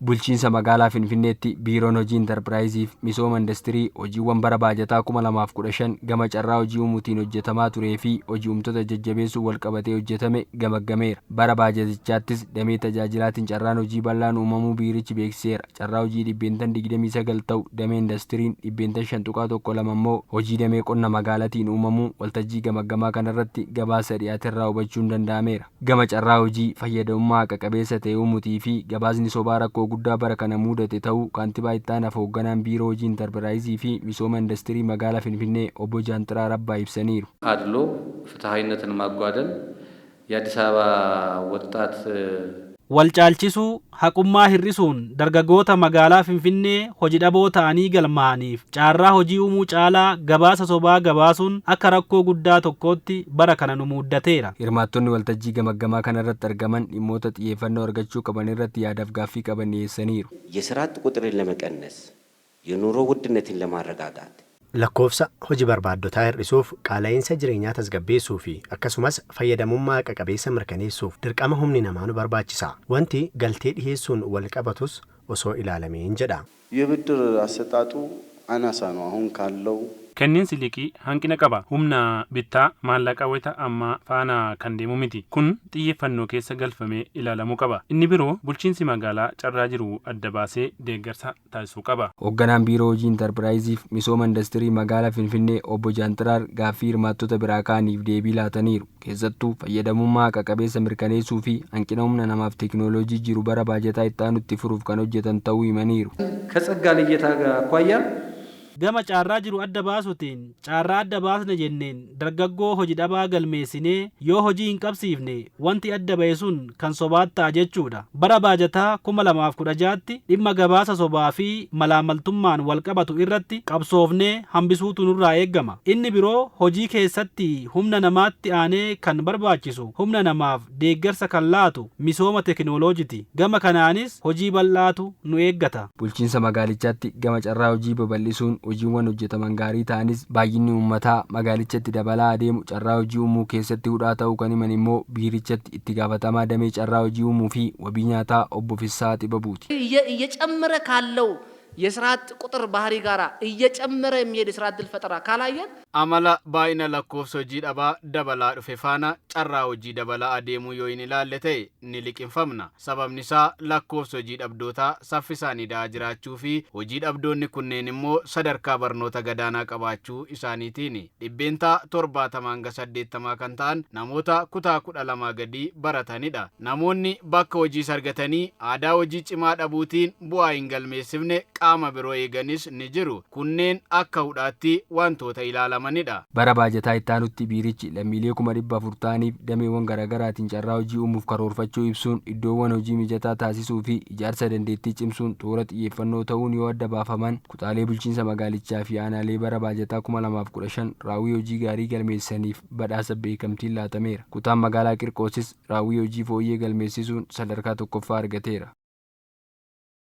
Bulchiinsa Magaalaa Finfinneetti Biiroon Hojii Intarpiraayiziif Misooma Indastirii hojiiwwan bara baajataa 2015 gama carraa hojii uumuutiin hojjetamaa turee fi hojii uumtota jajjabeessuun walqabatee hojjetame gamaggameera. Bara baajatichaattis damee tajaajilaatiin carraan hojii bal'aan uumamuu biirichi beeksiseera. Carraa hojii dhibbeentaan 29 ta'u damee indastiriin, dhibbeentaan 5.12 immoo hojii damee qonna magaalatiin uumamuu waltajjii gamaggamaa kanarratti gabaasa dhiyaaterraa hubachuun danda'ameera. Gama carraa hojii fayyadamummaa haqa qabeessa ta'e uumuutii fi gabaasni sobaa rakkoo guddaa bara kana muudate ta'uu Kaantibaa Ittaanaaf Hoogganaan Biiroo Hojii Intarpiraayizii fi Misooma Indastirii Magaalaa Finfinnee Obbo Jaanxiraar Abbaa ibsaniiru. አድሎ ፍትሃዊነትን ማጓደል የአዲስ አበባ ወጣት Wal caalchisuu, haqummaa hir'isuun dargaggoota magaalaa Finfinnee hojii dhaboo ta'anii galmaa'aniif carraa hojii uumuu caalaa gabaasa sobaa gabaasuun akka rakkoo guddaa tokkootti bara kana nu muuddateera. Hirmaattonni waltajjii gamaggamaa kanarratti argaman dhimmoota xiyyeeffannoo argachuu qaban irratti yaadaaf gaaffii qaban dhiyeessaniiru. የስራ አጥ ቁጥርን ለመቀነስ፣ የኑሮ ውድነትን ለማረጋጋት፣ Lakkoofsa hojii barbaaddotaa hir'isuuf, qaala'iinsa jireenyaa tasgabbeessuu fi akkasumas fayyadamummaa haqa qabeessa mirkaneessuuf dirqama humni namaa nu barbaachisa. Wanti galtee dhiheessuun wal qabatus osoo ilaalameen jedha. የብድር አሰጣጡ አናሳ ነው። አሁን ካለው Kenniinsi liqii hanqina qaba. Humna bittaa maallaqa wayita ammaa faana kan deemu miti. Kun xiyyeeffannoo keessa galfamee ilaalamuu qaba. Inni biroo bulchiinsi magaalaa carraa jiru adda baasee deeggarsa taasisuu qaba. Hoogganaan Biiroo Hojii Intarpiraayiziif Misooma Indastirii Magaalaa Finfinnee Obbo Jaantiraar gaaffii hirmaattota biraa ka'aniif deebii laataniiru. Keessattuu fayyadamummaa haqa qabeessa mirkaneessuu fi hanqina humna namaaf teekinooloojii jiru bara baajataa itti aanutti furuuf kan hojjetan ta'uu himaniiru. ከጸጋ ልየታ ጋር አኳያ Gama carraa jiru adda baasuutiin, carraa adda baasne jenneen dargaggoo hojii dhabaa galmeessinee yoo hojii hin qabsiifne, wanti adda ba'e sun kan sobaat ta'a jechuudha. Bara baajataa 2016tti dhimma gabaasa sobaa fi malaamaltummaan wal qabatu irratti qabsoofnee hambisuutu nurraa eeggama. Inni biroo hojii keessatti humna namaatti aanee kan barbaachisu, humna namaaf deeggarsa kan laatu misooma teekinooloojiti. Gama kanaanis hojii bal'aatu nu eeggata. Bulchiinsa magaalichaatti gama carraa hojii babal'isuun hojiiwwan hojjetaman gaarii ta'anis, baay'inni uummataa magaalichatti dabalaa adeemu carraa hojii uumuu keessatti hudhaa ta'uu kan himan immoo biirichatti itti gaafatamaa damee carraa hojii uumuu fi wabii nyaataa Obbo Fissaa Xibabuuti. እየጨመረ ካለው የስራ አጥ ቁጥር ባህሪ ጋር እየጨመረ የሚሄድ የስራ እድል ፈጠራ ካላየን Amala baay'ina lakkoofsa hojii dhabaa dabalaa dhufe faana carraa hojii dabalaa adeemuu yoo hin ilaalle ta'e ni liqinfamna. Sababni isaa lakkoofsa hojii dhabdootaa saffisaan hidhaa jiraachuu fi hojii dhabdoonni kunneen immoo sadarkaa barnoota gadaanaa qabaachuu isaaniitiin. 70% hanga 80% kan ta'an namoota kutaa 12 gadii baratanidha. Namoonni bakka hojiis argatanii aadaa hojii cimaa dhabuutiin bu'aa hin galmeessifne qaama biroo eeganis ni jiru. Kunneen akka hudhaatti wantoota ilaalamanidha. Bara baajataa itti aanutti biirichi lammiilee 400,000 ta'aniif dameewwan garaagaraatiin carraa hojii uumuuf karoorfachuu ibsuun, iddoowwan hojii mijataa taasisuu fi ijaarsa dandeettii cimsuun toora xiyyeeffannoo ta'uun yoo adda baafaman, kutaalee bulchiinsa magaalichaa fi aanaalee bara baajataa 2015 raawwii hojii gaarii galmeessaniif badhaasa beekamtiin laatameera. Kutaan magaalaa Qirqoosis raawwii hojii fooyyee galmeessisuun sadarkaa tokkoffaa argateera.